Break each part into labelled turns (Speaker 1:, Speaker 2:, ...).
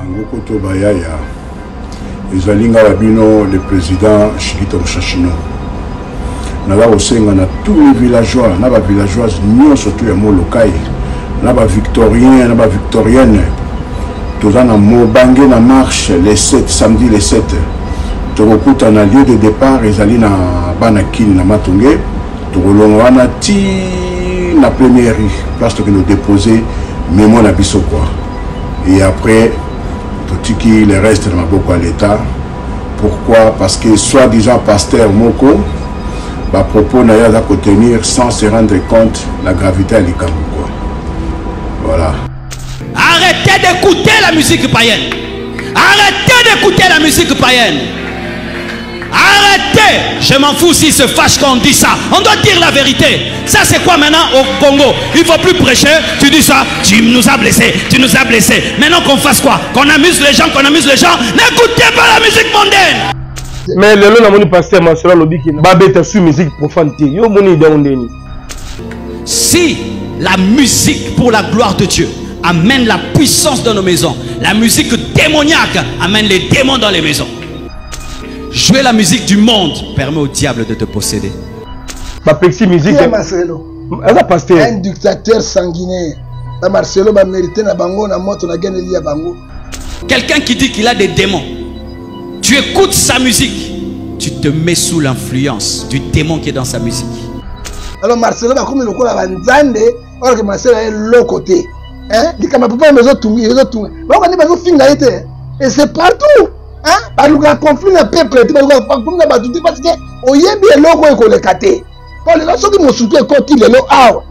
Speaker 1: Mangoko to bayaya ezali nga wa bino le président Shikito Mushashino naza kosenga na tous les villageois na ba villageoises nyonso to ya Molokai na ba victoriens na ba victoriennes toza na mobange na marche le 7 samedi le 7 tokokutana lieu de départ ezali na bana kini na matonge tokolonga wana ti na première rue place tokende dépose memo na biso quoi et après totiki le reste na maboko ya l'état pourquoi parce que soit disant pasteur moko bapropos na ye aza kotenir sans se rendre compte la gravité ya likambo quoi voilà
Speaker 2: Arrêtez d'écouter la musique païenne. Arrêtez d'écouter la musique païenne. Arrêtez Je m'en fous s'ils se fâchent quand on dit ça. On doit dire la vérité. Ça, c'est quoi maintenant au Congo Il ne faut plus prêcher. Tu dis ça, tu nous as blessés. Tu nous as blessés. Maintenant qu'on fasse quoi Qu'on amuse les gens, qu'on amuse les gens. N'écoutez pas la musique mondaine
Speaker 3: mais lelo namoni pasteur marcelo alobi ke babeta su musique profane te yo omoni idée ndeni
Speaker 2: si la musique pour la gloire de Dieu amène la puissance dans nos maisons, la musique démoniaque amène les démons dans les maisons. Jouer la musique du monde permet au diable de te posséder.
Speaker 3: bapekisi musique
Speaker 4: Marcelo
Speaker 3: aza pasteur
Speaker 4: un dictateur sanguinaire ba Marcelo ba mérité na bango na moto na gene lia bango
Speaker 2: Quelqu'un qui dit qu'il a des démons, tu écoutes sa musique, tu te mets sous l'influence du démon qui est dans sa musique.
Speaker 4: Alors Marcelo bakomi lokola ba nzambe alors que Marcelo aye loko te hein likambo papa ezotunga ezotunga bango nde bazofinga ye te et c'est partout hein balukaka conflit na peuple te balukaka conflit na bato te parce que oyebi eloko oyo ekoleka te mpo lelo soki mosutu ekoti lelo awa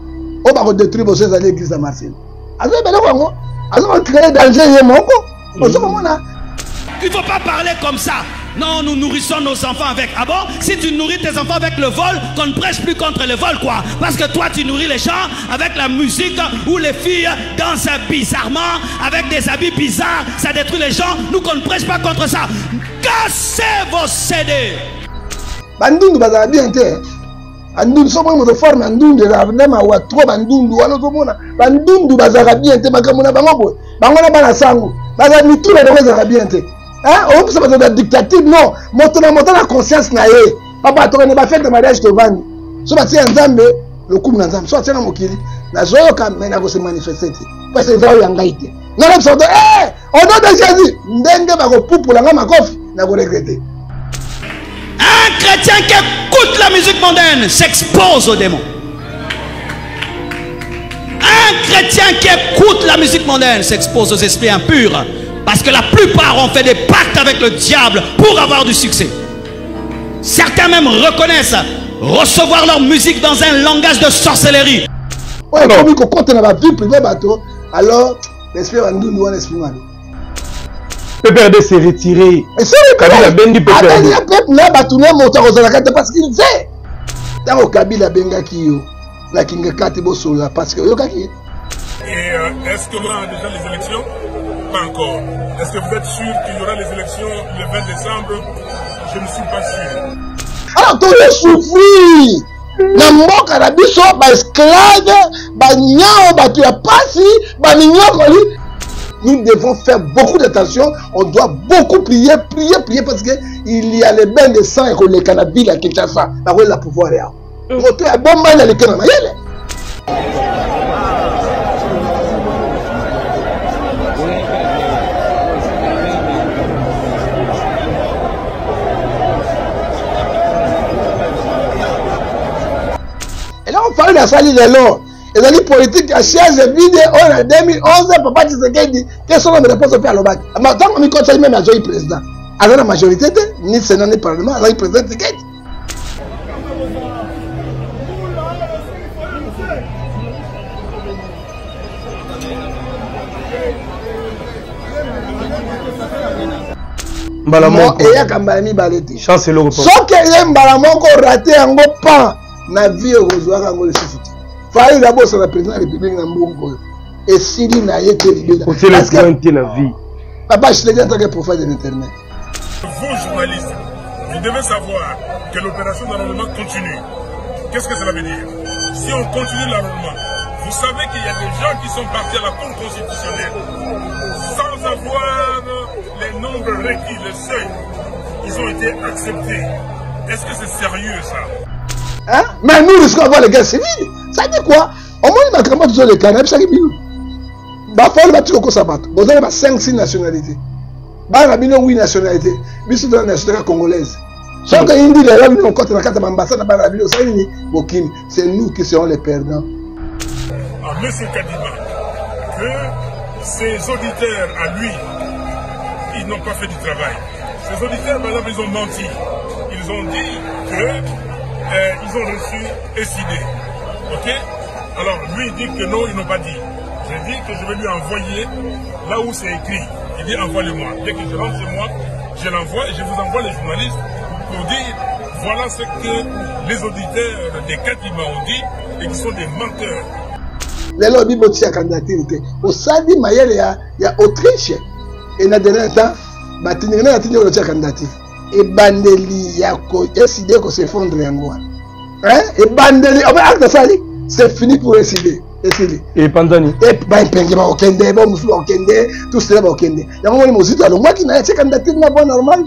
Speaker 4: oyo bakodetruire boso ezali eglise ya marcelo azoyeba eloko yango azokocree danger ye moko ozo komona
Speaker 2: Il ne faut pas parler comme ça. Non, nous nourrissons nos enfants avec. Ah bon Si tu nourris tes enfants avec le vol, qu'on ne prêche plus contre le vol, quoi. Parce que toi, tu nourris les gens avec la musique où les filles dansent bizarrement, avec des habits bizarres, ça détruit les gens. Nous, qu'on ne prêche pas contre ça. Cassez vos CD.
Speaker 4: bandundu bazala bien te bandundu soki omoni moto forme ya ndundu ezalaka nde mawa trop bandundu wana ozomona bandundu bazalaka bien te makambo na bango boye bango na bana sango bazala mitu na bango ezalaka bien te okopesa bato ya dictature non moto na moto na conscience na ye papa tokende bafete mariage tovandi so batie ya nzambe lokumu na nzambe so batie na mokili nazoyoka me nakose manifeste te parce eza oyo ya ngai te nalobisa moto au nom de jésus ndenge bakopupola nga makofi nakoregrete
Speaker 2: Un chrétien qui écoute la musique mondaine s'expose aux démons. Un chrétien qui écoute la musique mondaine s'expose aux esprits impurs. Parce que la plupart ont fait des pactes avec le diable pour avoir du succès. Certains même reconnaissent recevoir leur musique dans un langage de sorcellerie.
Speaker 4: oyo ekomi kokota na bavie privé bato alors l'esprit ya bandundu wana esprit mabe
Speaker 3: PPRD s'est retiré. Kabila bendi PPRD.
Speaker 4: Abendi peuple na bato na moto akozalaka te parce qu'il sait. Ntango Kabila abengaki yo na Kingakati bosolola parce que oyokaki ye.
Speaker 5: Et euh, est-ce qu'il y aura déjà les élections Pas encore. Est-ce que vous êtes sûr qu'il y aura les élections le 20 décembre Je ne suis pas sûr.
Speaker 4: Alors, tozo souffrir na mboka na biso baesclave banyao bato ya pasi baminyokoli nous devons faire beaucoup d'attention on doit beaucoup prier prier prier parce que il y a les bains de sang ekoleka na ville ya kinshasa bakolela pouvoir yao moto ya bombani aleki na mayele eloko fayulu asali lelo ezali politike ya chaise vide oyo na 2011 papa tshisekedi ke solo me réponse mpe alobaki ntango amikotisaki meme azwaki président aza na majorité te ni sénat ni parlement azalaki président tshisekedi
Speaker 3: mbala moko
Speaker 4: eyaka mbala mibale te
Speaker 3: chance eloko
Speaker 4: soki eye mbala moko rate yango pan na vie okozwaka yango lisusu te fayulu abosana président ya république na mbongo oyo esili na ye te libela
Speaker 3: te na vie
Speaker 4: papa je te dis en tant que prophète de l'internet
Speaker 5: vous journalistes vous devez savoir que l'opération d'enrôlement continue qu'est-ce que cela veut dire si on continue l'enrôlement vous savez qu'il y a des gens qui sont partis à la Cour constitutionnelle sans avoir les nombres requis, les seuils, ils ont été acceptés. Est-ce que c'est sérieux ça
Speaker 4: Hein? Mais nous risquons d'avoir les guerres civiles. Ça dit quoi omoni makambo tozoleka nayebisaki bino bafali batiki kokosa bato boza na ba 5 6 nationalité bana na bino 8 nationalité biso toza nationalité congolaise soki eyindi lelo bino okota na kati ya baambassade na bana na bino osali nini bokimi c'est nous qui serons les perdants
Speaker 5: à M. Kadima que ses auditeurs à lui, ils n'ont pas fait du travail. Ces auditeurs, par exemple, ils ont menti. Ils ont dit que euh, ils ont reçu SID. Ok Alors, lui, il dit que non, ils n'ont pas dit. J'ai dit que je vais lui envoyer là où c'est écrit. Il dit envoie-le-moi. Dès que je rentre chez moi, je l'envoie et je vous envoie les journalistes pour dire voilà ce que les auditeurs des Kadima ont dit et qui sont des menteurs.
Speaker 4: lelo obi botia candidature te osali mayele ya, ya autriche e na dernier temps batindiki na batindi otia candidature ebandeli ya eside kosefondre yango wana ebandeli obe acte asali c'est fini pour eside esili
Speaker 3: epanzani
Speaker 4: bampenge bakokende ba mosusu bakokende tout cela bakokende yango moni mozito alongwaki na ye atie candidature na voie normale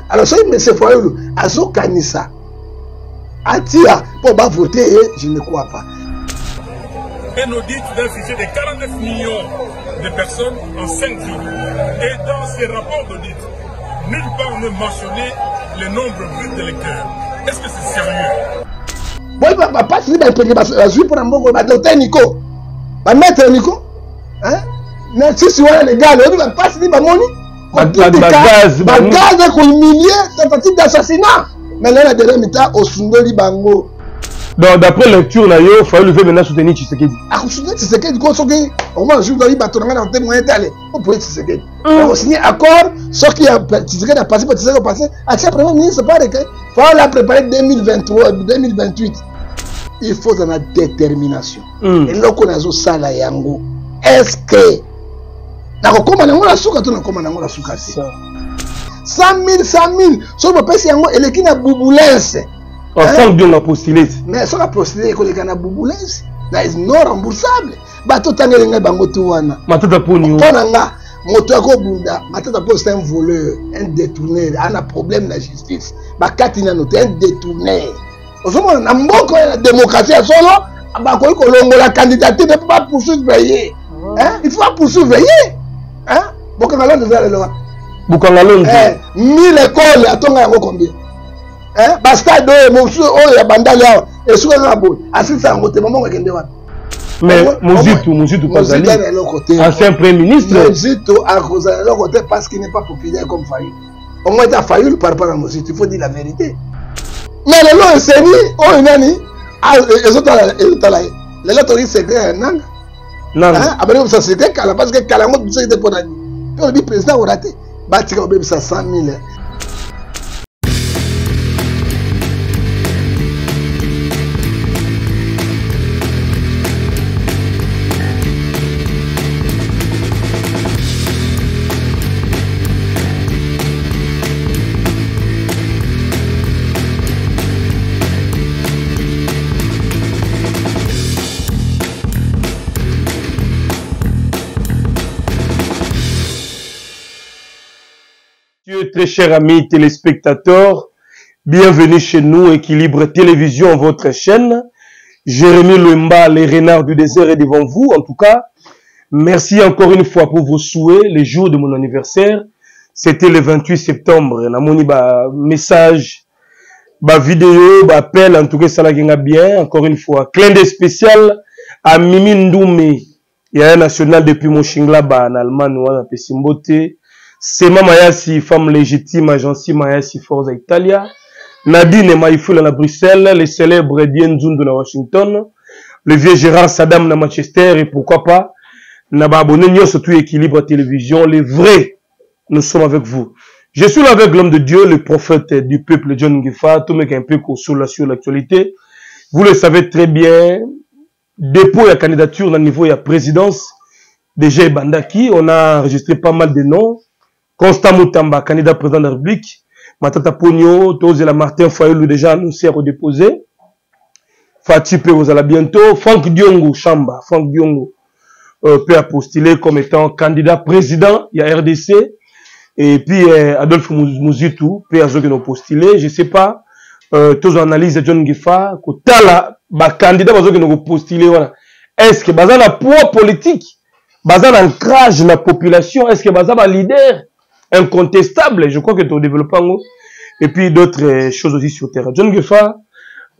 Speaker 4: alors soki monsieur fayulu azokanisa atia mpo bavote ye je ne crois pas
Speaker 5: un audit d'un fichier de 49 millions de personnes en 5 jours. Et dans ces rapports d'audit, nulle part ne mentionné le nombre brut d'électeurs. Est-ce que c'est sérieux
Speaker 4: boyi bapasi ni baepenge bazwi mpo na mbongo badokter nico bamaître nico na sisi wana legal oyebi bapasi ni bamoni bagaz ekohumilie tentative d'assassinat mais lelo na dernier mita osundoli bango
Speaker 3: Donc, d'après lecture, na yo, Fayulu veut maintenant soutenir Tshisekedi.
Speaker 4: Akosutenir Tshisekedi, ko soki au moins jour dali bato na nga na te moyen tale, pour Tshisekedi. On signé accord, soki ya Tshisekedi a passé, Tshisekedi a passé, atia premier ministre pas que Fayulu a préparé 2023, 2028. Il faut la détermination. Eloko nazo sala yango. Est-ce que nakokoma nango na suka to nakoma nango na suka te 100 000 100 000 soki bopesi yango eleki na bubulense
Speaker 3: ensemble bien apostile
Speaker 4: mais soki apostile ekoleka na bubulense na non remboursable bato otangeli ngai bango tu wana
Speaker 3: matata poni
Speaker 4: mpo na nga moto akobunda matata mpo c'est un voleur un détourneur ana problème na justice bakati nano te un détourneur ozomona na mboka ya démocratie ya solo bakoki kolongola candidature te mpo bapoursuivre ye il faut bapoursuivre ye bokanga londo eza lelo wapi
Speaker 3: bokanga londo
Speaker 4: mille école atonga yango combien bastade oyo mosusu oyo ya bandali awa esuka kaka boye asilisa yango te mamongo ekende wapi
Speaker 3: mais Mozitu, Mozitu Pazali, ancien premier ministre.
Speaker 4: Mozitu akozala eloko te parce qu'il n'est pas populaire comme Fayulu. Au moins, ata Fayulu par rapport à Mozitu, il faut dire la vérité. Mais lelo eseni oyo nani ezotala ye lelo toki secret ya nanga abandi kobisa secret kala parce que kala yango bisaki te mpo na nini mpe olobi président ora te batika kobebisa 100 000.
Speaker 3: Très chers amis téléspectateurs, bienvenue chez nous, Équilibre Télévision, votre chaîne. Jérémy Lemba, les renards du désert est devant vous. En tout cas, merci encore une fois pour vos souhaits. Le jour de mon anniversaire, c'était le 28 septembre. Namoni ba message, ba vidéo, ba appel, en tout cas, ça l'a bien. Encore une fois, clin d'œil spécial à Mimi Ndoumé, yaya national depuis Mönchengladbach en Allemagne, wana pesi mbote. Sema Mayasi, femme légitime, agence Mayasi Forza Italia. Nadine Maïfoula na Bruxelles, le célèbre Dien Nzundu na Washington, le vieux Gérard Saddam na Manchester et pourquoi pas na ba abonné nyonso tout Équilibre Télévision, les vrais, nous sommes avec vous. Je suis là avec l'homme de Dieu, le prophète du peuple John Ngefa, tout mec un peu sur l'actualité. Vous le savez très bien, dépôt ya candidature na niveau ya présidence déjà ebandaki, on a enregistré pas mal de noms. Constant Mutamba, candidat président de la République, Matata Ponyo, Tozela Martin Fayulu déjà annoncé à redéposer. Fatshi pe ozala bientôt. Franck Diongo Chamba, Franck Diongo peut postuler comme étant candidat président ya RDC. Et puis euh, Adolphe Muzitu pe azokende kopostuler, je sais pas euh, tozwa analyse ya John Ngefa kotala ba candidats bazokende kopostuler wana. Est-ce que baza na poids politique, baza na ancrage na population, est-ce que baza ba leader incontestable? Je crois que tu développes yango. Et puis d'autres euh, choses aussi sur terre. John Ngefa,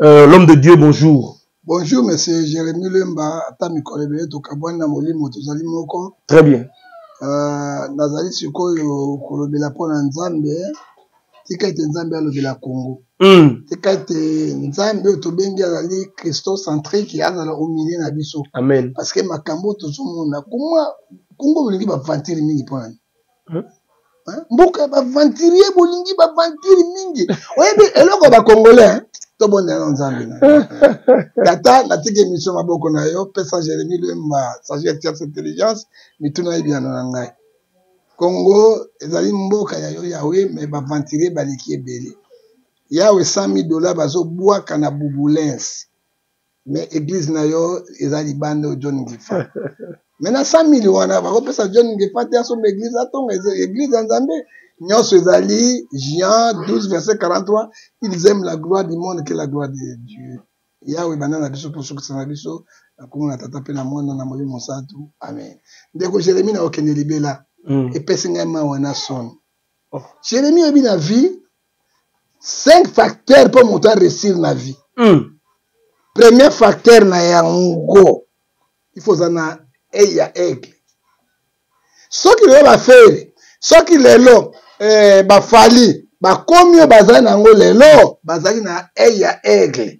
Speaker 3: euh, l'homme de Dieu, bonjour.
Speaker 4: Bonjour monsieur Jérémie Lemba, ata mikolo ebele tokabwani na molimo tozali moko.
Speaker 3: Très bien.
Speaker 4: Euh, nazali sikoyo kolobela mpo na Nzambe, tika ete Nzambe alobela Congo. Mm. Tika ete Nzambe oyo tobengi azali christocentrique azala au milieu na biso.
Speaker 3: Amen.
Speaker 4: Parce que makambo oyo tozomona, kuma Congo bolingi bavantire mingi mpo na nini?
Speaker 3: Hmm?
Speaker 4: Mboka ya baventurier, bolingi baventire mingi. Oyebi eloko ya bacongolais, tobondela na Nzambe na tata. Natiki émission maboko na yo, pesa Jérémie Lwemba sagesse, tierce intelligence, mituna ye biyano na ngai. Congo ezali mboka ya yo Yawe, me baventurier baleki ebele. Yawe, 100 000 dollars bazobwaka na bubulens, mais église na yo eza libanda oyo John Ngefa. Mais na 100 000 wana bakopesa John Ngefa te asomba église, atonga église ya Nzambe. Nyonso ezali Jean 12 verset 43, ils aiment la gloire du monde que la gloire de Dieu. Yawe, banda na biso mpo sukisa na biso na kombo na Tata mpe na Mwana na Molimo Mosantu, amen. Ndeko Jérémie, na okende libela. Epesi ngai mawa na soni.
Speaker 3: Oh.
Speaker 4: Jérémie, oyebi na vie cinq facteurs mpo moto aréussir na vie. Premier facteur na yango, il faut oza na œil ya aigle. Soki lelo baFerre, soki lelo eh, baFally bakomi oyo bazali na yango lelo, bazali na œil ya aigle.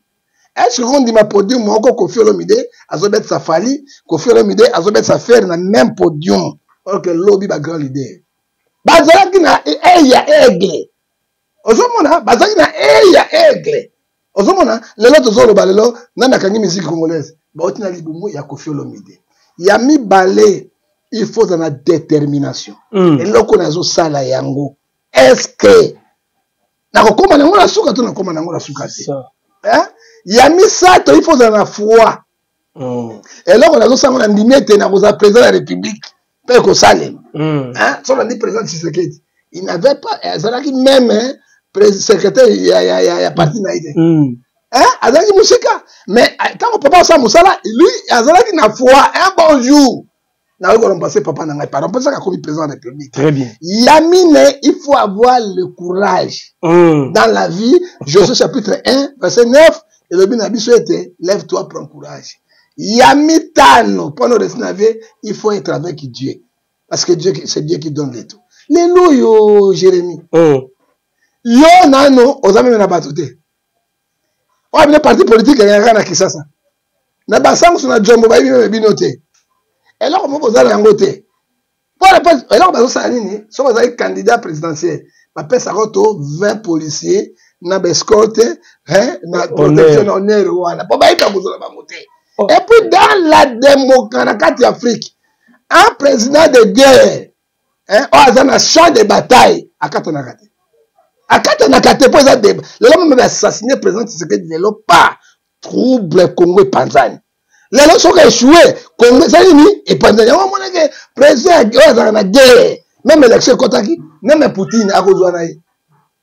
Speaker 4: Est ce que kondima podium moko Koffi Olomide azobetisa Fally, Koffi Olomide azobetisa Ferre na même podium, or que lobi bagrand leader bazalaki na œil ya aigle? Ozomona, bazalaki na œil ya aigle. Ozomona lelo tozoloba, lelo nani akangi musique congolaise? Bauti na libumu ya Koffi Olomide. Ya mibale, il faut ozala na détermination. Eloko nazosala yango, est ce que nakokóma nango na suka to nakóma nango na suka te? Hein? Ya misato, il faut ozala na foi. Eloko nazosala ngo, na ndimi ete nakozala président ya république mpe ekosalema. Hein? So nandi président Tshisekedi, il n'avait pas, azalaki même hein, secrétaire ya parti na ye te. Hein? Azalaki mosika, mais ntango papa asala mosala, lui azalaki na foi, un bon jour nakoki koremplacer papa na ngai. Pardon, mpesaka akomi président de la république.
Speaker 3: Très bien.
Speaker 4: Ya mine, il faut avoir le courage. Dans la vie, Josué chapitre 1 verset 9 elobi na biso ete lève toi, prends courage. Ya mitano, mpona oresi na vie, il faut être avec Dieu, parce que Dieu, c'est Dieu qui donne le tout. Lelo oyo, Jérémie, yo nano oza même na bato te. Oyo bino parti politique ekangaka na Kisasa na basangusu na jombo, bayebi même bino te. Eloko moko boza na yango te. Mpona eloko bazosala nini? Soki bazali candidat présidentiel, bapesaka to 20 policiers na baescorte na protection na honneur wana, mpo bayebi bakozala bango te.
Speaker 3: Oh.
Speaker 4: Et puis dans la démocratie na kati ya Afrique, un président de guerre, hein, oyo aza na champ de bataille, akatanaka te, akatanaka te, mpo eza débat. Lelo même baassassine président Tshisekedi lelo, pas trouble, Congo epanzani. Lelo soki échoué, Congo eza nini? Epanzani. Yango omonake président oyo azalaka na guerre, même élection ekɔtaki, même Poutine akozwa na ye.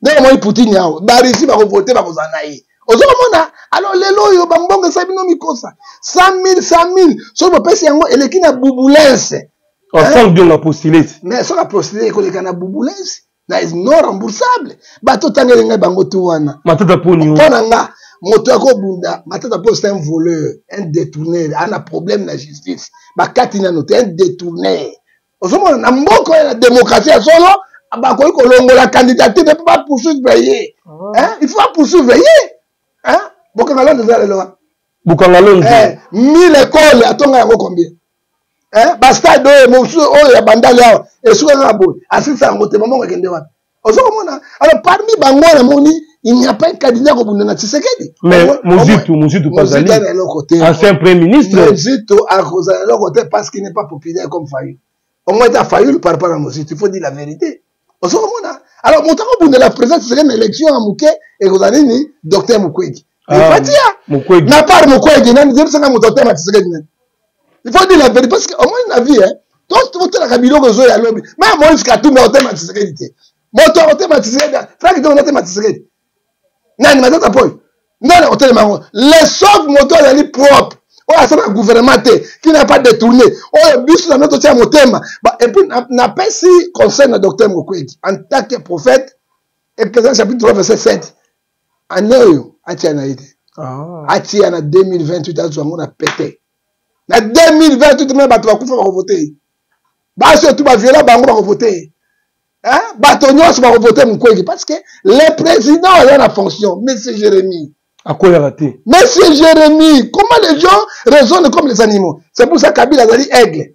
Speaker 4: Ndenge omoni Poutine awa, baRussie bakovote, bakozala na ye. Ozokomona, alors lelo oyo bambongo esali bino mikosa, 100 000, 100 000, soki bopesi yango eleki na bubulense.
Speaker 3: Oh, Franck Diongo apostulé.
Speaker 4: Mais soki apostule, ekoleka na bubulense na non remboursable. Bato otangeli ngai bango tu wana.
Speaker 3: Matata Poni.
Speaker 4: Mpo na nga, moto akobunda Matata Mpo, c'est un voleur, un détourneur, ana problème na justice, bakati nano te, un détourneur. Ozomona, na mboka oyo na démocratie ya solo, bakoki kolongola candidature mpe bapoursuivre ye. Hein? Il faut bapoursuivre ye. Hein? Bokanga Londo eza lelo wana.
Speaker 3: Bukanga Lonzo.
Speaker 4: Eh, 1000 école atonga yango combien? Eh, bastade oyo mosusu oyo ya Bandali awa esuka kaka boye, asilisa yango te, mamongo ekende wapi? Ozo komona, alors parmi bango namoni il n'y a pas un candidat kobunda na Tshisekedi.
Speaker 3: Mais Muzitu, Muzitu Pazali,
Speaker 4: Muzitu ana eloko te.
Speaker 3: ancien premier ministre.
Speaker 4: Muzitu akozala eloko te parce qu'il n'est pas populaire comme Fayulu. Au moins ata Fayulu par rapport à Muzitu, il faut dire la vérité. Ozo komona, alors moto akobundela président Tshisekedi na élection ya moke ekozala nini? Docteur Mukwege.
Speaker 3: Ah,
Speaker 4: Fatia.
Speaker 3: Mukwege.
Speaker 4: Na part Mukwege, nani? Yebisanga moto atema Tshisekedi nani? Il faut dire la vérité parce que au moins na vie, hein, Totalaka biloko ezoya lobi. Ma Moïse Katumbi akotema Tshisekedi te. Moto akotema Tshisekedi, Frank Diongo atema Tshisekedi. Nani Matata Mpoy? Nani akotelema yango? Le sauf moto azali propre. Oyo asala gouvernement te, qui n'a pas détourné. Oyo biso na totia motema. Et puis napesi conseil na docteur Mukwege en tant que prophète, Ecclésiaste chapitre 3 verset 7. Année oyo atia na ye te. Ah. Atia na 2028 azwa yango na pete. Na 2028 meme bato bakufa bakovote ye. Basi oyo tu baviola bango bakovote ye. Hein? Bato nyonso bakovote Mukwege parce que le président aza na fonction, monsieur Jérémie.
Speaker 3: Akoyaka te.
Speaker 4: Monsieur Jérémie, comment les gens raisonnent comme les animaux? C'est pour ça Kabila azali aigle.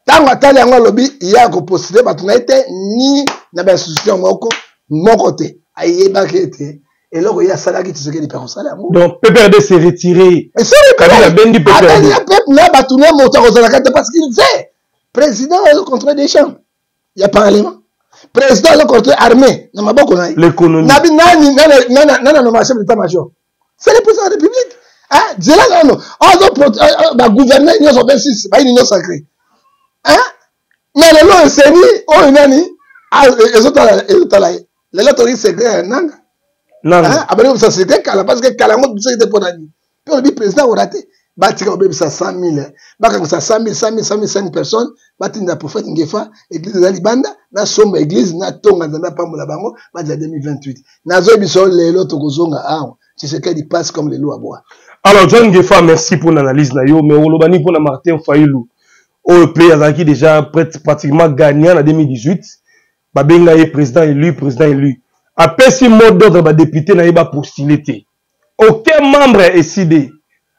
Speaker 4: Ntango atali yango alobi ye akopostule bato na ye te ni na bainstitution moko moko te. Ayebaki ete eloko ye asalaki Tshisekedi mpe akosala yango.
Speaker 3: Donc PPRD s'est retiré. Kabila abendi PPRD.
Speaker 4: Abendi peuple na bato na moto akozalaka te parce qu'il sait président azo contrôler des chambres ya parlement. Président azo contrôler armée na maboko na ye.
Speaker 3: L'économie.
Speaker 4: Nabi nani nani nani nani nommé chef d'état-major. C'est le président de la République. Hein? Zela nano. Azo ba gouverneur nyonso 26 ba union sacrée. Hein? Mais lelo eseni oyo nani ezotala ezotala ye. Lelo toki secret ya nanga.
Speaker 3: Nanga. Hein?
Speaker 4: Abali ko secret kala parce que kala ngo biso te pona nini. Pe olobi président orate. Batika kobebisa 100 000, bakangisa 100 000, 100 000, 100 000, 5 personnes, batinda prophète Ngefa, église eza libanda, nasomba église, natonga Nzambe apambola bango, bazala 2028. Nazoyebisa yo lelo tokozonga awa, Tshisekedi passe comme le loup à bois.
Speaker 3: Alors John Ngefa, merci pour l'analyse na yo, mais olobani pour na Martin Fayulu, oyo pe azalaki déjà pratiquement gagnant en 2018, babenga ye président élu, président élu. Apesi mot d'ordre ba député na ye ba postuler te. Aucun membre ya ECD,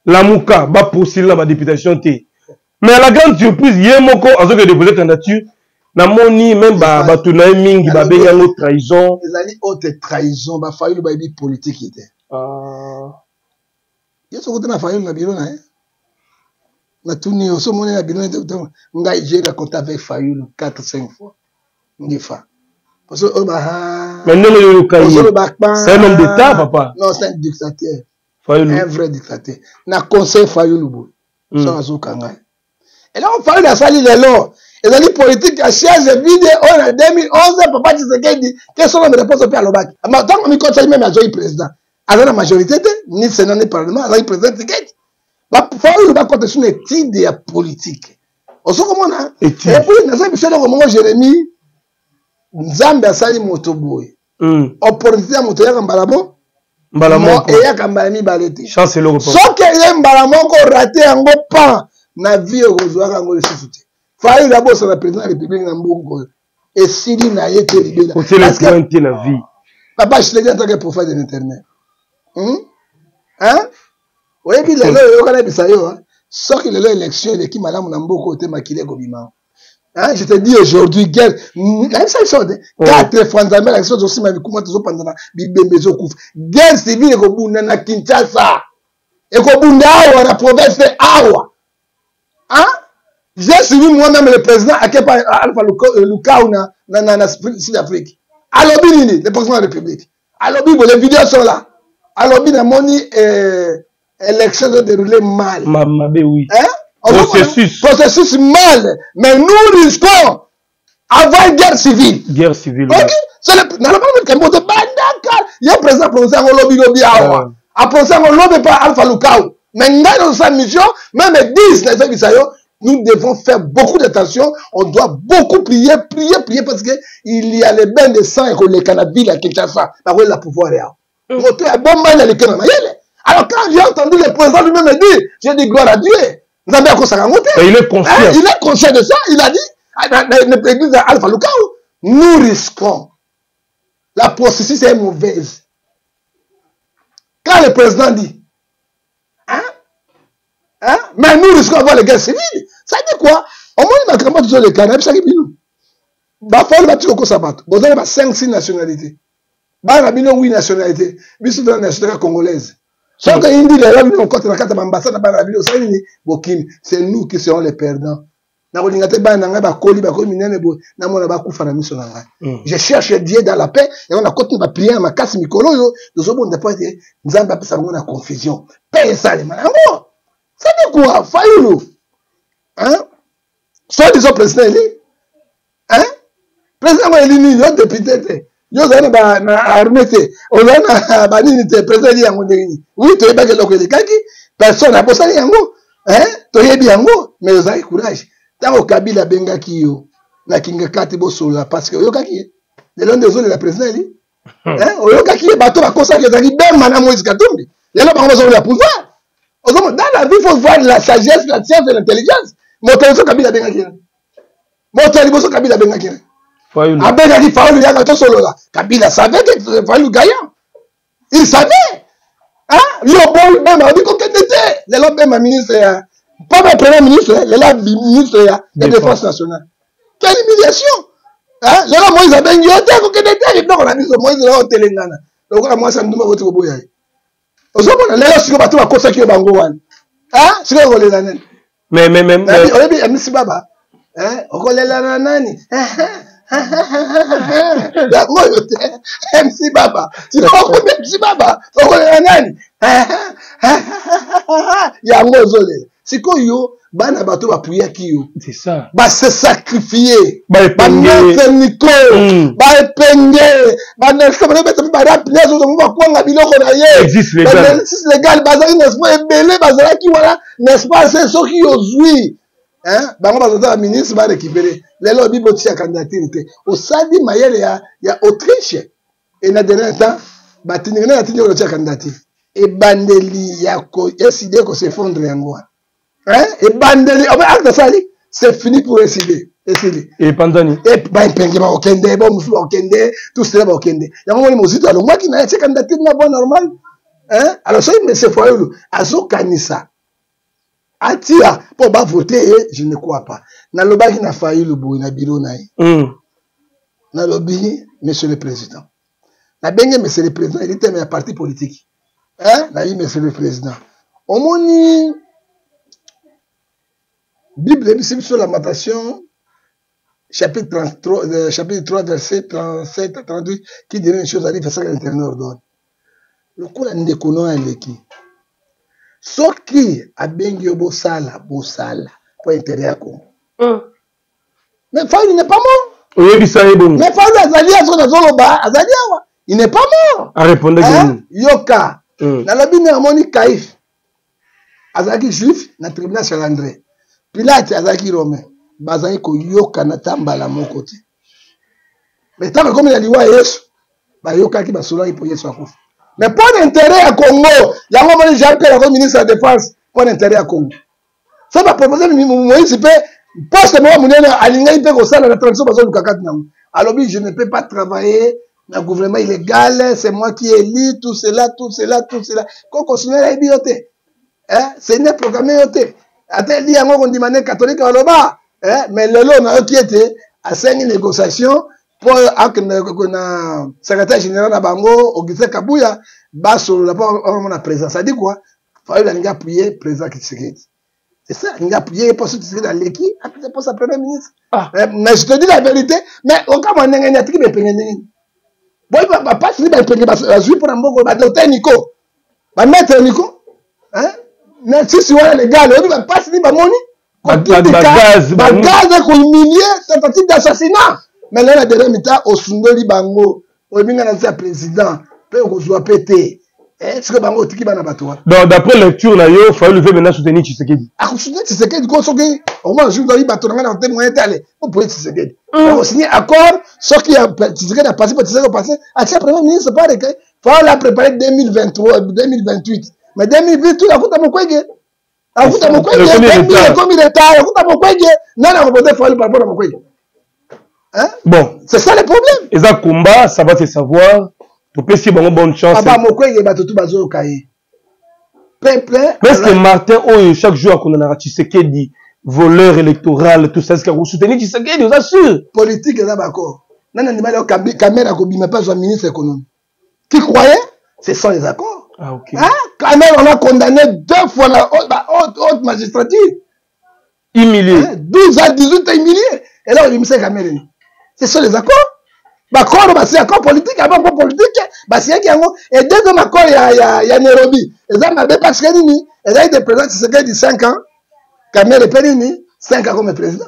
Speaker 3: Lamuka, ba postuler na ba députation te. Mais à la grande surprise, ye moko azoki déposer candidature, namoni même ba bato na ye mingi babengi yango trahison.
Speaker 4: Ezali haute trahison, ba Fayulu bayebi politique te.
Speaker 3: Ah.
Speaker 4: Ye soki te na Fayulu na bureau na ye. Natuni yo, so moni na bureau na ye, ngai j'ai raconté avec Fayulu 4 5 fois. Ngefa. Parce que oyo ba
Speaker 3: Mais ndenge yo yoka ye. C'est un homme d'État, papa.
Speaker 4: Non, c'est un dictateur.
Speaker 3: Fayulu.
Speaker 4: Un vrai dictateur. Na conseil Fayulu boye. So azoka ngai. Eloko Fayulu asali lelo ezali politique ya chaise vide oyo na 2011 papa Tshisekedi te solo na réponse mpe alobaki. Ntango mikotisaki meme azwaki président. Aza na majorité te, ni Sénat ni parlement, azalaki président Tshisekedi. Ba Fayulu bakota sur étude ya politique. Ozo komona? Et puis naza biso eloko moko Jérémie, Nzambe asali moto boye. Opportunité ya moto eyaka mbala mo
Speaker 3: mbala moko
Speaker 4: eyaka mbala mibale te.
Speaker 3: Chance eloko.
Speaker 4: Soki eye mbala moko raté yango pan na vie okozwaka yango lisusu te. Fayulu abosana président ya République na mbongo oyo esili na ye te libela.
Speaker 3: Kotiela point te na vie.
Speaker 4: Papa Tshisekedi en tant que prophète de l'Éternel. Hein? Oyebi lelo oyoka na bisa yo, soki lelo élection eleki malamu na mboka oyo te makili ekobima. Hein, je te dis aujourd'hui, guerre, nayebisa biso te, 4 fois Nzambe alakisi biso tozosima bikuma tozopanzana bibembe ezokufa. Guerre civile ekobunda na Kinshasa. Ekobunda awa na province te awa. Hein? J'ai suivi moi-même le président Akepa Alpha Lukau na, na, na, na Sud-Afrique. Alobi nini, le président de la République. Alobi, bon, les vidéos sont là. Alobi namoni élection se déroulait mal.
Speaker 3: Ma, ma, oui.
Speaker 4: Hein?
Speaker 3: Processus.
Speaker 4: Processus mal. Mais nous risquons avoir une guerre civile.
Speaker 3: Guerre civile.
Speaker 4: Ok? C'est le, dans le monde, de Bandaka. Il y a un président prononcé en lobby, lobby, awa. A prononcé en lobby par Alpha Lukau. Mais dans sa mission, même 10, les amis, nous devons faire beaucoup d'attention. On doit beaucoup prier, prier, prier parce que il y a les bains de sang et les cannabis à Kinshasa. Par où la pouvoir est. Moto ya bomba na lekena mayele. Alors quand j'ai entendu le président lui-même dire, j'ai dit gloire à Dieu. Nzambe akosaka yango te.
Speaker 3: Il est conscient.
Speaker 4: Hein? Il est conscient de ça. Il a dit, dans l'église Alpha Lukau, nous risquons. La processus est mauvaise. Quand le président dit, hein? Hein? Mais nous risquons d'avoir les guerres civiles. Ça dit quoi? Au moins, makambo tozo leka, na bisaki bino. Ba foli ba tiko kosa bato. Bozali ba 5 6 nationalités. Bana bino 8 nationalités. Biso dans nationalité congolaise. Soki indi lelo bino kokota na kati ya ba ambassade bana bino osali nini? Bokimi. C'est nous qui serons les perdants. Nakolinga te bana na ngai bakoli, bakoli minene boye, namona bakufa na miso na ngai. Je cherche Dieu dans la paix, yango nakoti na ba prière makasi mikolo oyo, tozobonda po ete Nzambe apesa bango na confusion. Paix esalema na yango. Ça dit quoi? Fayulu. Hein? Soit disant président élu, hein? Président yango élu nini? Yo député te, yo ozali na, na armée te, ozali na banini te, président élu yango ndenge nini? Oui, toyebaki eloko elekaki, personne abosani yango, hein? Toyebi yango, mais ozalaki courage. Ntango Kabila abengaki yo na Kingakati bosolola, parce que oyokaki ye. Lelo nde ozolela président élu. Hein? Oyokaki ye, bato bakosaki ezalaki Bemba na Moïse Katumbi. Lelo bango bazolela pouvoir. Ozomona, dans la vie, faut voir la sagesse, la science et l'intelligence. Moto ya liboso Kabila abengaki ye. Moto ya liboso Kabila abengaki ye. Abengaki Fayulu, yaka tosolola. Kabila savait que Fayulu gagnant. Il savait. Hein? Yo boyi Bemba, obi kokende te. Lelo Bemba ministre ya pas ba premier ministre, lelo ministre ya défense nationale. Quelle humiliation! Hein? Lelo Moïse abengi yo te kokende te biloko na biso. Moïse lelo otelengana. Lokola mwasi ya ndumba boti koboya ye. Ozomona lelo sikoyo bato bakosaki yo bango wana. Hein? Sikoyo okolela nani?
Speaker 3: Mais mais mais mais
Speaker 4: oyebi amisi baba. Hein? Okolela na nani? Yango oyo te. MC Baba. Sikoyo MC Baba okolela nani? Yango ozolela. Sikoyo bana bato bapuyaki yo.
Speaker 3: C'est ça.
Speaker 4: Ba se sacrifier. Ba maître Nico, ba epenge, ba Nelson, ba beta ba rap nyonso ozo ba kwanga biloko na ye.
Speaker 3: Existe légal.
Speaker 4: Ba existe légal, bazali n'est-ce pas ebele bazalaki wana, n'est-ce pas c'est soki ozui. Hein? Bango bazalaki ba ministre ba récupérer. Lelo bibo tia candidature te. Osali mayele ya ya Autriche. Et na dernier temps batindi na tindi ko tia candidature. Ebandeli ya ko eside ko s'effondre yango wana. Hein? Ebandeli, oh, acte asali, c'est fini pour eside. Esili.
Speaker 3: Epanzani.
Speaker 4: Et ba epenge ba okende, ba musu ba okende, tout cela ba okende. Yango moni mozito alongwaki na ye atie candidature na voie normale. Hein? Alors soki monsieur Fayulu azokanisa atia mpo ba voter ye, je ne crois pas. Nalobaki na Fayulu boye na bureau na ye. Nalobi monsieur le président. Nabenge monsieur le président, il était ya parti politique. Hein? Nayi monsieur le président. Omoni Bible ebisi biso Lamentation chapitre 33, chapitre 3 verset 37 à 38 qui dirait une chose arrive sans que l'Éternel ordonne. Lokola ndeko no aleki. Soki abengi yo bosala, bosala po intérêt ya Congo. Mais Fayulu n'est pas mort.
Speaker 3: Oyebisa ye bongo.
Speaker 4: Mais Fayulu azali azo nazoloba, azali awa. Il n'est pas mort.
Speaker 3: A répondre
Speaker 4: hein? Yoka. Nalobi ne amoni Kaïf. Azalaki juif na tribunal Saint André. Pilate azalaki romain. Bazalaki koyokana ta mbala moko te. Mais ntango ekomi na liwa ya Yesu, bayokaki basolaki mpo Yesu akufa. Mais mpo na intérêt ya Congo, yango omoni Jean Pierre akomi ministre ya défense mpo na intérêt ya Congo. So ba proposer Moïse mpe poste moko monene alingaki mpe kosala na transition bazoluka kati nango. Alobi je ne peux pas travailler na gouvernement illégal, c'est moi qui élu, tout cela, tout cela, tout cela. Koko sinon ayebi yo te. Hein? Seigneur proclamé yo te. Ata eli yango kondima ne catholique aloba, hein? Mais lelo nayoki ete asengi négociation mpo akende na secrétaire général na bango Augustin Kabuya basolola mpo amona président. Ça dit quoi? Fayulu alingi appuyer président Tshisekedi. C'est ça, alingi appuyer mpo soki Tshisekedi aleki, appuyer mpo sa premier ministre.
Speaker 3: Ah.
Speaker 4: Mais je te dis la vérité, mais okamwa ndenge nini atiki bepenge ndenge nini? Boyi ba pasi ni bepenge bazwi mpo na mbongo ba docteur Nico, ba maître Nico, hein? Mais sisi wana légal, oyebi ba pasi ni bamoni
Speaker 3: ba gaz,
Speaker 4: ba gaz ko humilier, tentative d'assassinat. Mais lelo na dernier mi-temps osundoli bango, oyebi nga na ya président mpe okozwa pe te. Eh, sikoyo bango otiki bana bato wana.
Speaker 3: Donc d'après lecture na yo, Fayulu veut maintenant soutenir Tshisekedi.
Speaker 4: Akosoutenir Tshisekedi ko soki omona jour oyi bato na ngai na te moyen te ale opoye Tshisekedi. Akosigner accord soki ya Tshisekedi apasi po Tshisekedi apasi atia premier ministre par que Fayulu a préparé 2023 2028 mais 2028 akuta Mukwege. Akuta Mukwege, ekomi retard, akuta Mukwege, nani akovote Fayulu par rapport à Mukwege? Hein?
Speaker 3: Bon.
Speaker 4: C'est ça le problème.
Speaker 3: Eza combat, ça va se savoir. Topesi bango bonne chance.
Speaker 4: Papa Mukwege bato tu bazoyoka ye. Peuple.
Speaker 3: Mais est-ce que Martin oyo chaque jour akondanaka Tshisekedi voleur électoral tout ça, est-ce que soutenir Tshisekedi oza sûr?
Speaker 4: Politique eza d'accord. Nani andimali yo Kamerhe akobima mpe azwa ministre économie? Qui croyait? Ce sont les accords.
Speaker 3: Ah, ok.
Speaker 4: Hein? Kamerhe, on a condamné 2 fois la haute magistrature.
Speaker 3: Humilié.
Speaker 4: Hein? 12 à 18 humilié. Et là, on dit, monsieur Kamerhe, ce sont les accords. Bah, accord, bah, c'est accord politique, avant accord politique, bah, c'est un Et deuxième accord, il y a, il y a, il y a Nairobi. Et ça, mais parce que, nini, et là, il est président, c'est ce qu'il dit 5 ans. Kamerhe est nini, 5 ans comme président.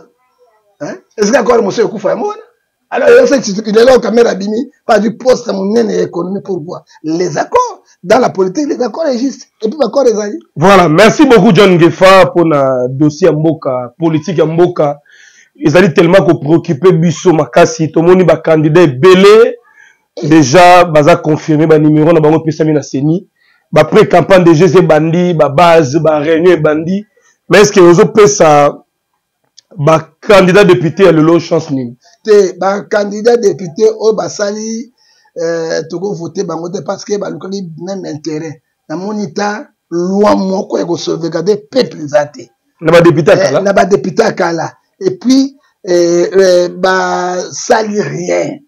Speaker 4: Esika accord mosusu ekufa yango wana. Alors lelo Kamerhe abimi pas du poste monene ya économie. Pourquoi les accords dans la politique, les accords existent et puis accord ezali.
Speaker 3: Voilà, merci beaucoup John Ngefa mpona dossier ya mboka. Politique ya mboka ezali tellement kopréoccupe biso makasi. Tomoni bacandidat ebele déjà baza confirmé, banuméro na bango epesami na CENI, bapré campagne de jeux ebandi, babase baréunion ebandi. Mais est ce que ozopesa bacandidat député ya lelo chance nini?
Speaker 4: Te, bacandidat député oyo basali tokovote bango te, parce que balukaki même intérêt. Namoni ta loi moko ya kosauvegarde peuple eza te.
Speaker 3: Na badéputé ya kala?
Speaker 4: Na badéputé ya kala. Et puis basali rien,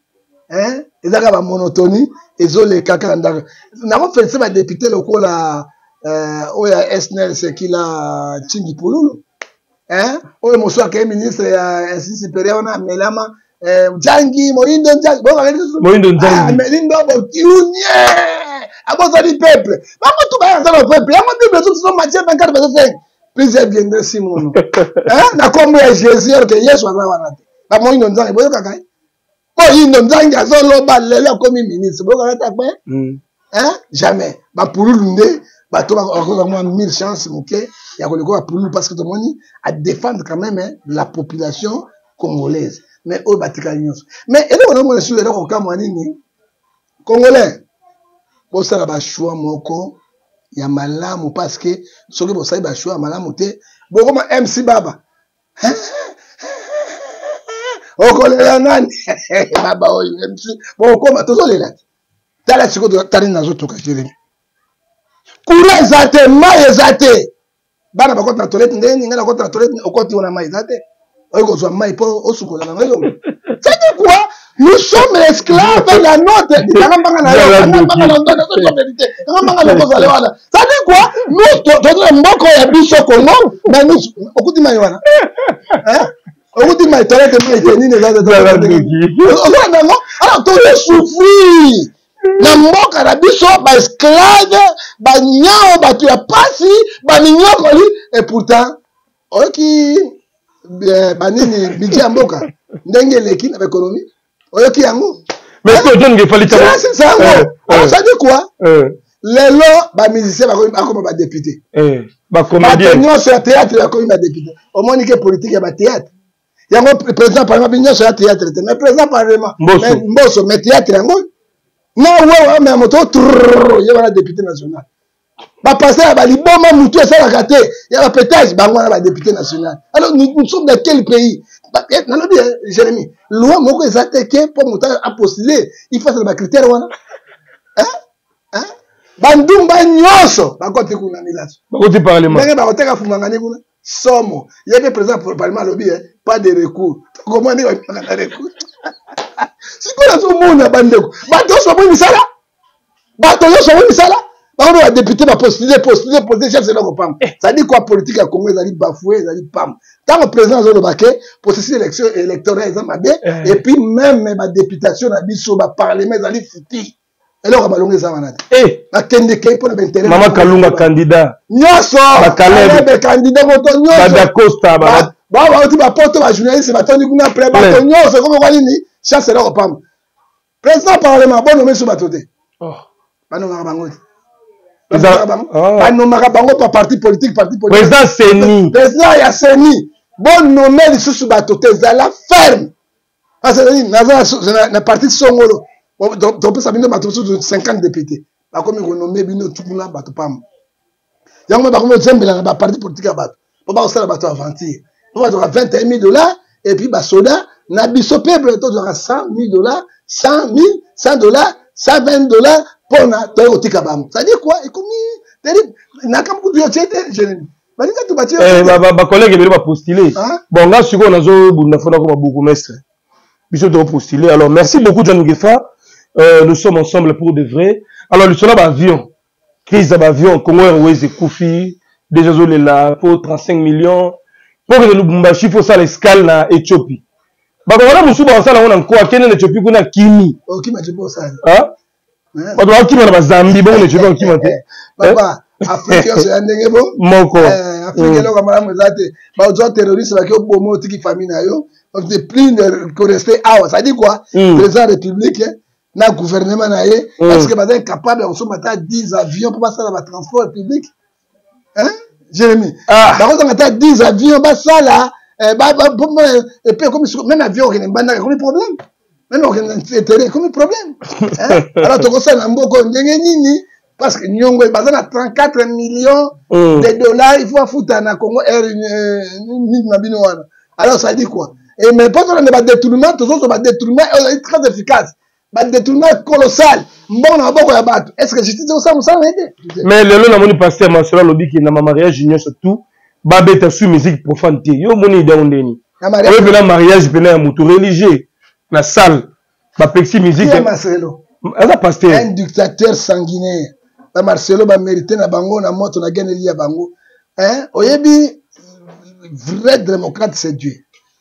Speaker 4: hein? Eza kaka bamonotonie, ezoleka kaka ndako. Nakofélicité badéputé lokola oyo ya SNEL, Sekila Ntingi Pululu, hein? Oyo mosusu akei ministre ya institut supérieur wana, amelama Nzangi, Moyindo Nzangi.
Speaker 3: Moyindo Nzangi.
Speaker 4: Ameli ndombo kiunie, abosani peuple. Bango tu baya na peuple yango. Bible ezotuso Matthieu 24 verset 5: "Plusieurs viendraient sur mon nom na kombo ya Jésus", alors que Yesu aza wana te. Bamoyindo Nzangi, boyokaka ye, Moyindo Nzangi azoloba lelo akomi ministre, boyokaka te akpe, hein? Jamais. Bapululu nde bato bakozwa mwa mille chance moke ya koleka bapululu, parce que tomoni adéfendre quand même, hein, la population congolaise. Mais oyo batikali nyonso, mais eloko namona susu, eloko kokamwa nini, Congolais, bosala bachoix moko ya malamu, parce que soki bosali bachoix ya malamu te, bokoma MC Baba. Okolela nani? Baba oyo MC, bokoma tozolela te. Tala sikoyo, tali nazotoka Jeremi, courant eza te, mai eza te, bana bakota na toilette ndenge nini? Ngai nakota na toilette, okoti wana, mai eza te, oyi kozwa mai mpo osukola nango elongo. C'est quoi? Nous sommes esclaves na notre kanga mbanga na yo, kanga mbanga na ndoto, nazo vérité, kanga mbanga na kozala wana. Ça dit quoi? Nous toza na mboka ya biso Congo, mais nous, okuti mai wana, okuti mai, toilette mai te, nini eza te, ozolanda yango. Alors tozo souffrir na mboka na biso, baesclave, banyao, bato ya pasi, baminyokoli. Et pourtant oyoki banini, budget ya mboka ndenge eleki na baéconomie, oyoki yango.
Speaker 3: Mais ce que John Ngefali
Speaker 4: Yango, ça dit quoi? Lelo bamusicien bakoma badéputé, bato nyonso ya théâtre bakomi badéputé. Omoni ke politique ya bathéâtre yango, président parlement bi nyonso ya théâtre te, mais président parlement Mboso, mais théâtre yango na wewa, mais moto ye wana député national. Bapasteur ya baliboma, mutu esalaka te, ya bapétage, bango wana badéputé national. Alors nous, nous sommes dans quel pays? Nalobi, Jérémie, loi moko eza te ke mpo moto apostule, il faut asala bacritère wana. Bandumba nyonso bakoti kuna milaso.
Speaker 3: Bakoti parlement.
Speaker 4: Ndenge bakoteka fumangani kuna, somo. Ye mpe président parlement alobi pas de recours. Tokomona ndenge babimaka na recours. Sikoyo nazomona bandeko, bato nyonso baboyi misala, bato nyonso baboyi misala, bango mpe badéputé bapostule, postule, postule, chef eloko pamba. Ça dit quoi? Politique ya Congo ezali bafoué, ezali pamba. Ntango président azoloba ke processus élection électoral eza mabe, et puis même badéputation na biso, baparlement ezali futi, eloko ya balongo eza wana te. Bakendeke mpona baintérêt.
Speaker 3: Mama Kalunga candidat.
Speaker 4: Nyonso
Speaker 3: Bakalebe
Speaker 4: candidat, moto nyonso.
Speaker 3: Badacosta.
Speaker 4: Bauti bapoto, bajournaliste batondi kuna pre, bato nyonso ekomi kwa nini? Chance eloko pamba. Président parlement bonome so bato te, banomaka bango te, banomaka bango pa parti politique, parti
Speaker 3: politique. Président CENI.
Speaker 4: Président ya CENI, bonome lisusu bato te, ezala ferme, parce que naza na parti songolo, topesa bino bato mosusu 50 député, bakomi konome bino tukuna bato pamba. Yango me bakomi ozembela na baparti politique ya bato mpo bakosala bato aventure, mpo bazwaka 21 000 dollars, et puis basoda na biso peuple tozwaka 100 000 dollars, 100 000, 100 dollars, 120 dollars mpona toye kotika bango. C'est-à-dire quoi? Ekomi terrible. Nakambo kutu yo tie te, Jérémi, balinga tu batie.
Speaker 3: Bacollègue ebele bapostule. Bon, nga sikoyo nazobunda fo nakoma bourgmestre, biso topostule. Alors merci beaucoup John Ngefa, nous sommes ensemble pour de vrai. Alors lisolo baavion, crise ya baavion, Congo Airways ekufi déjà, azolela po 35 millions mpo kende Lubumbashi, fo osala escale na Éthiopie. Bato wana mosusu bakosala yango na nko, akende na Éthiopie kuna, akimi. Bato bakokima na Bazambi, bongo na Éthiopie bakokima te.
Speaker 4: Papa. Afrique nyonso ya ndenge bo
Speaker 3: moko.
Speaker 4: Eh, Afrique eloko ya malamu eza te. Bazwa terroriste baki oboma otiki famille na yo. Donc c'est plus de ko rester awa. Ça dit quoi? Président République na gouvernement na ye parce que baza incapable ya kosomba ata 10 avions mpo basala ba transport public. Hein? Jérémie.
Speaker 3: Ah.
Speaker 4: Bakozanga ata 10 avions basala eh, ba, ba, et puis ekomi même avion okende mbandaka ekomi problème. Même okende intérêt ekomi problème. Hein? Alors tokosala na mboka oyo ndenge nini? Parce que nyongo baza na 34 millions de dollars, il faut afuta na Congo Air nini na bino wana. Alors ça dit quoi? Et mais pas tolanda ba détournement, tozozwa ba détournement ezali très efficace. Ba détournement colossal, mbongo na maboko ya bato. Est-ce que justice osala mosala na ye te?
Speaker 3: Mais lelo namoni pasteur Marcelo alobi ke na ma mariage nyonso tout babeta su musique profane te. Yo omoni idée yango ndeni?
Speaker 4: Na mariage.
Speaker 3: Oyo pena mariage pena ya moto religieux na salle bapekisi musique.
Speaker 4: Qui est Marcelo?
Speaker 3: Aza pasteur.
Speaker 4: Un dictateur sanguinaire. Ba Marcelo ba mérité na bango na moto na geneli ya bango. Hein? Oyebi vrai démocrate c'est Dieu.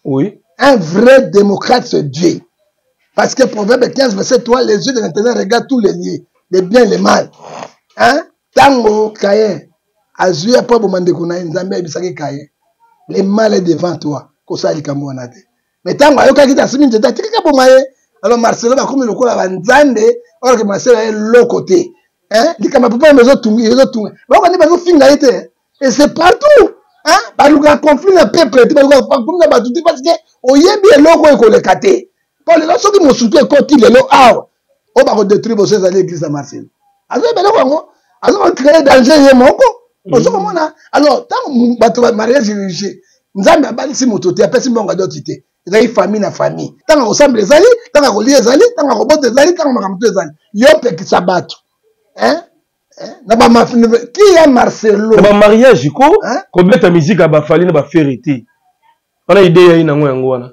Speaker 3: Oui.
Speaker 4: Un vrai démocrate c'est Dieu. Parce que Proverbe 15 verset 3, les yeux de l'Éternel regardent tous les lieux, les biens et les mal. Hein? Tango Caïn azui ya po aboma ndeko na ye, Nzambe ayebisaki Caïn, le mal est devant toi, kosala likambo wana te. Mais tango ayokaki te asimi nzete atikaki aboma ye. Alors Marcelo bakomi lokola ba Nzambe, or que Marcelo aye loko te. Hein? Likambo ya papa oyo ezotunga, ezotunga. Bayoka nde bazofinga ye te. Et c'est partout. Hein? Balukaka conflit na peuple te, balukaka conflit na bato te parce que oyebi eloko oyo ekoleka te. Po lelo soki mosutu ekoti lelo awa, oyo bakodétruire boso ezali église ya Marcelo. Azoyeba eloko yango, azo créer danger ye moko. Ozo komona, alors ntango bato ba mariage religieux, Nzambe abalisi moto te, apesi mbongo ya doti te. Ezali famille na famille. Ntango akosambela ezali, ntango akolia ezali, ntango akobota ezali, ntango makambo to ezali. Yo pekisa bato. Hein? Hein? Na ba maf-, na ba-, qui est Marcelo?
Speaker 3: Na ba mariage ko,
Speaker 4: Hein?
Speaker 3: kobeta musique ya ba Fally na ba Ferre te. Wana idée ya ye nango yango wana.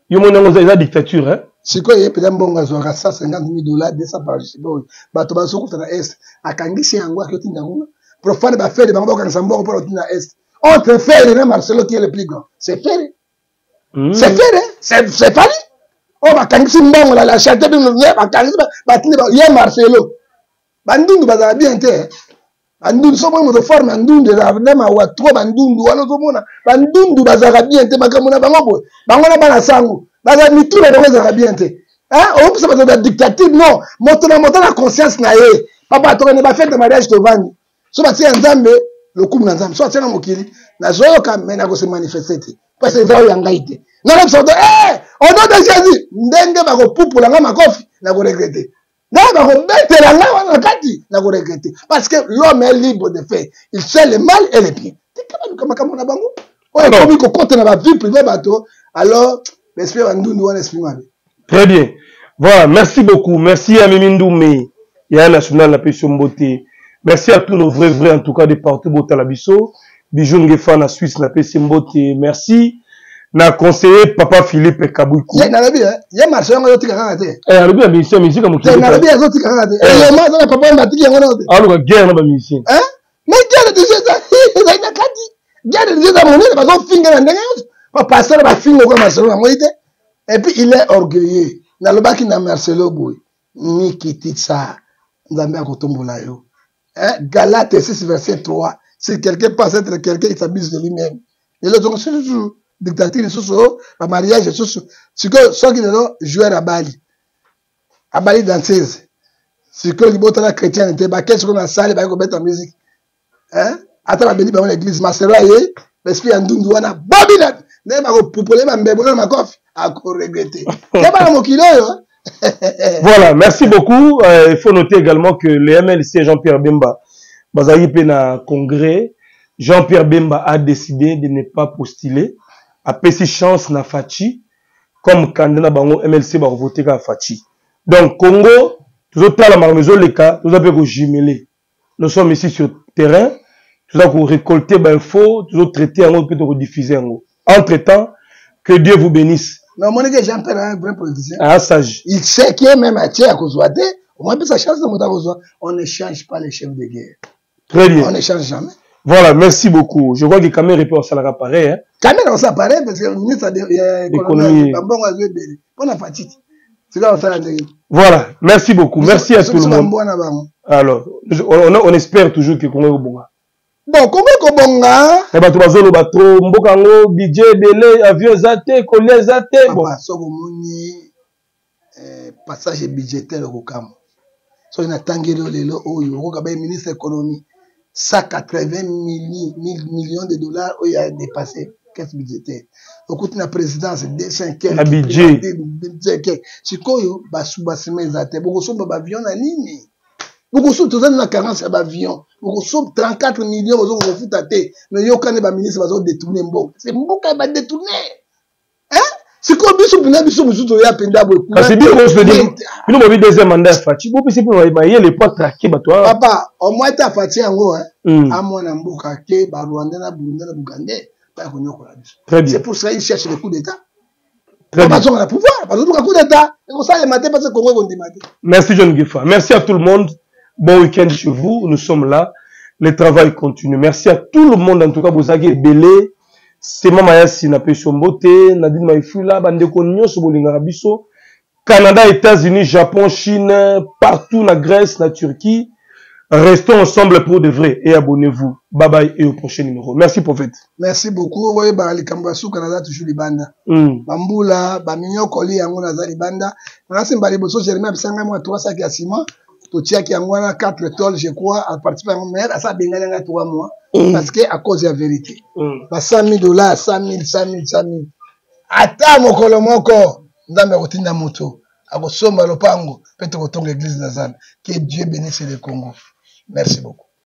Speaker 3: Yo moni yango eza dictature, hein?
Speaker 4: Sikoyo ye mpenza mbongo azwaka 150 000 dollars, 200 par jour. Bato bazokuta na Est. Akangisi yango, akotinda kuna. Profane ba Ferre, bango bakangisa mbongo mpona kotinda na Est. Entre Ferre na Marcelo, qui est le plus grand? C'est Ferre. C'est Ferre, c'est Fally. Oyo bakangisi mbongo na la charité bino, ye bakangisi, batindi ba, ye Marcelo. Bandundu bazala bien te. Bandundu, soki omoni moto forme ya ndundu, ezalaka nde mawa trop. Bandundu wana ozomona, bandundu bazalaka bien te. Makambo na bango boye, bango na bana sango, bazala mitu na bango ezalaka bien te. Hein? Okopesa bato ya dictature, non. Moto na moto na conscience na ye. Papa, tokende ba fête de mariage tovandi. So batie ya Nzambe, lokumu na Nzambe. So batie na mokili, nazoyoka, mais nakose manifester te. Parce que eza oyo ya ngai te. Nalobisa bato, eh, au nom de Jésus, ndenge bakopupola nga makofi, nakoregrete. Ndenge bakobetela nga wana na kati, nakoregrete. Parce que l'homme est libre de faire. Il sait le mal et le bien. Tika baluka makambo na bango. Oyo ekomi kokota na ba vie privée bato, alors l'esprit ya ndundu wana esprit mabe.
Speaker 3: Très bien. Voilà, merci beaucoup. Merci à Mimi Ndoumé, Yaya National la Pesio Mbote. Merci à tous nos vrais vrais, en tout cas de partout, Botala Biso. Bijou Ngefa na Suisse, la Pesio Mbote. Merci. Na conseiller Papa Philippe Kabouikou.
Speaker 4: Ye nalobi, hein? Ye marché yango azotika kaka te.
Speaker 3: Eh, alobi ya musicien, musique ya mokili.
Speaker 4: Ye nalobi azotika kaka te. Eh, ye ma aza na papa oyo batiki yango nano te.
Speaker 3: Aluka guerre na ba musicien.
Speaker 4: Hein? Mais guerre de Dieu ezali na kati. Guerre de Dieu eza monene, bazofinga na ndenge nyonso. Ba pasteur bafinga okoya Marcelo na moi te. Et puis il est orgueilleux. Nalobaki na Marcelo boye, mikitisa, Nzambe akotombola yo. Hein? Galates 6 verset 3. Si quelqu'un pense être quelqu'un, il s'abuse de lui-même. Lelo zongo susu dictature lisusu, ba mariage lisusu. Sikoyo soki lelo joueur abali, abali danseuse. Sikoyo libota na chrétien te, ba kesi na salle ba kobeta musique. Hein? Ata ba beli bango na église, Marcelo aye, l'esprit ya ndundu wana bobi na nde ba ko pupole ba mbebo na makofi, ako regretter. Keba na mokili oyo.
Speaker 3: Voilà, merci beaucoup. Il faut noter également que le MLC Jean-Pierre Bemba, bazali pe na congrès, Jean-Pierre Bemba a décidé de ne pas postuler, a pesi chance na Fatshi comme candidat na bango MLC ba voter ka Fatshi. Donc Congo, tozotala makambo ezoleka, toza pe ko jumeler. Nous sommes ici sur terrain, nous avons récolté l'info, nous avons traité yango, puis nous avons diffusé yango. Entre-temps, que Dieu vous bénisse.
Speaker 4: Mais mon gars, Jean-Pierre est un vrai politicien.
Speaker 3: Ah, sage.
Speaker 4: Il sait qu'il est même à Tchè à Kozouate. Au moins, sa chance de monter à Kozouate. On ne change pas les chefs de guerre.
Speaker 3: Très bien.
Speaker 4: On ne change jamais.
Speaker 3: Voilà, merci beaucoup. Je crois que Kamerhe peut aussi pareil. Hein.
Speaker 4: Kamerhe aussi pareil parce que le ministre de l'économie,
Speaker 3: L'économie.
Speaker 4: bon, on a joué. Bon appétit. C'est là, on fait la dernière.
Speaker 3: Voilà, merci beaucoup. Merci à tout le monde.
Speaker 4: Bon, bon.
Speaker 3: Alors on, on espère toujours que Congo ekobonga.
Speaker 4: Bon, Congo ekobonga.
Speaker 3: Mais bato bazoloba trop mboka yango budget ebele, avion eza te, kolia eza te.
Speaker 4: Bon, soki omoni eh, passage budgétaire okokamwa. Soki natangeli yo lelo oyo okoka baye ministre économie 180 millions de dollars oyo ya dépassé caisse budgétaire, okuti na présidence 200
Speaker 3: quelque na budget.
Speaker 4: Sikoyo basubasima eza te, bokosomba baavion na nini? Bokosomba, tozali na carence ya baavion, bokosomba 34 millions bozokoka kofuta te. Mais yokani, baministre bazodétourne mboka, se mboka ya badétourne. Sikoyo biso mpena, biso mosusu toya mpenza boye.
Speaker 3: Kasi bino bobi deuxième mandat ya Fatshi, bopesi mpe mayele po atraquer bato.
Speaker 4: Papa, au moins te aFatshi yango amwana mboka ke barwandais na Burundais na Bugandais baya konyokola biso. C'est pour ça il cherche le coup d'état. Bazonga na pouvoir, bazoluka coup d'état, ekosalema te parce que Congo ekondima te.
Speaker 3: Merci John Gifa, merci à tout le monde, bon week-end chez vous. Nous sommes là, le travail continue. Merci à tout le monde en tout cas, bozalaki ebele. Sema Mayasi, napesi yo mbote. Nadine Maifula, bandeko nyonso bolingaka biso, Canada, États-Unis, Japon, Chine, partout, na Grèce, na Turquie, restons ensemble pour de vrai et abonnez-vous. Bye bye et au prochain numéro. Merci prophète.
Speaker 4: Merci beaucoup. Oyebaka likambo ya suka, naza toujours libanda. Bambula baminyokoli yango, naza libanda. Nakasimba liboso Jérémi apisanga mwa 3 sacs ya ciment, totiaki yango wana 4 tôle, je crois, aparticipe yango, mais asa abengani yanga 3 mois parce que à cause ya vérité. Ba 100 000 dollars, 100 000, 100 000, 100 000, ata mokolo moko Nzambe akotinda moto akosomba lopango mpe tokotonga église na Nzambe. Que Dieu bénisse le Congo. Merci beaucoup.